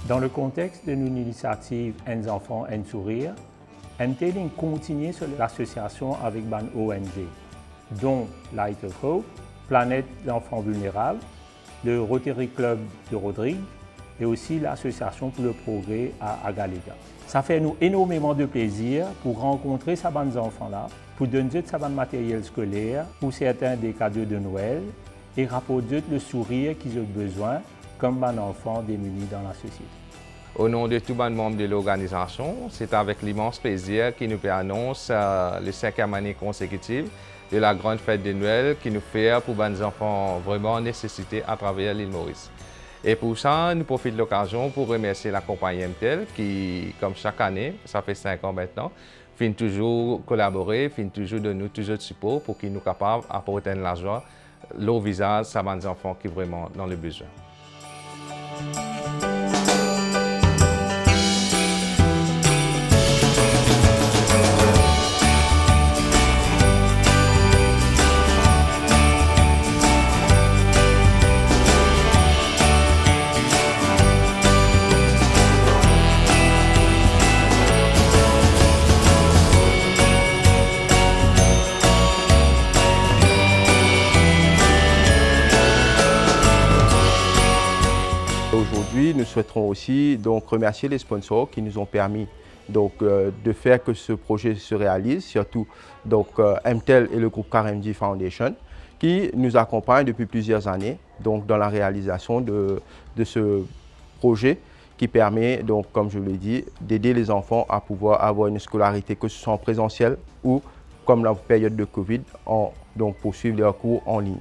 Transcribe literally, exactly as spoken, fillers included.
Dan le kontex de nou linisiativ Enn Zanfan, Enn Sourir, M T L inn kontigne so lasosiasion avek bann O N G, dont Light of Hope, Planèt Zanfan Vilnerab, le Rotary Club de Rodrig e osi Lasosiasion pou le Progre a Agalega. Sa fer nou enormeman de plezir pou rankontre sa bann zanfan la, pou donn zot sa bann materyel skoler, pou sertin de kado de Nwel, e raport zot le sourir ki zot bezwin kom bann anfan demini dan lasosiete. O non de tou bann manm de lorganizasion, se avek limans plezir ki nou pe anons, eh, le sinkiem ane konsekitiv de la gran fet de Nwel ki nou fer pou bann zanfan vreman an nesesite atraver Lil Moris. E pou sa, nou profit lokazion pou remersie lakonpagni M T L ki, kom sak ane, sa fer sink an aster, finn touzour kolabore, finn touzour donn nou tou zot sipor pou ki nou kapav aport enn lazwa lor vizaz sa bann zanfan ki vreman dan lebezwin. Aujourd'hui, nous souhaiterons aussi donc remercier les sponsors qui nous ont permis donc, euh, de faire que ce projet se réalise, surtout donc, euh, M T L et le groupe Karimjee Foundation qui nous accompagnent depuis plusieurs années donc, dans la réalisation de, de ce projet qui permet, donc, comme je l'ai dit, d'aider les enfants à pouvoir avoir une scolarité, que ce soit en présentiel ou, comme la période de covid, en, donc, pour suivre leurs cours en ligne.